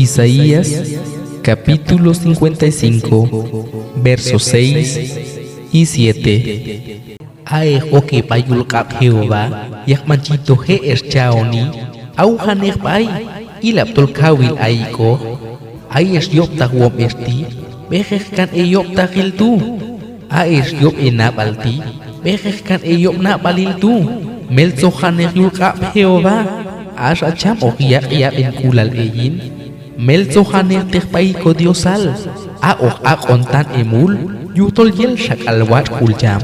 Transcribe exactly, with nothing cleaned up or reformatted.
Isaías, capítulo cincuenta y cinco, verso seis y siete. A'ej ok heb'a yul q'ab' Jehová, yaqb'an chi toj je' ex cha'oni, awjanej b'ay, ilab' tol kawil ayik'oq. Ayex yob'taqwom ex ti', b'ejeq kan heyob'taqil tu'. A'ex yob' henab'al ti', b'ejeq kan heyob'nab'alil tu'. Meltzojanej yul q'ab' Jehová, axa cham hoq yaq' yab'enk'ulal heyin. Meltzojanejteq b'ay ko Diosal, a' hoq aq'on tan hemul, yujtol yel xak'al watx' k'ul cham.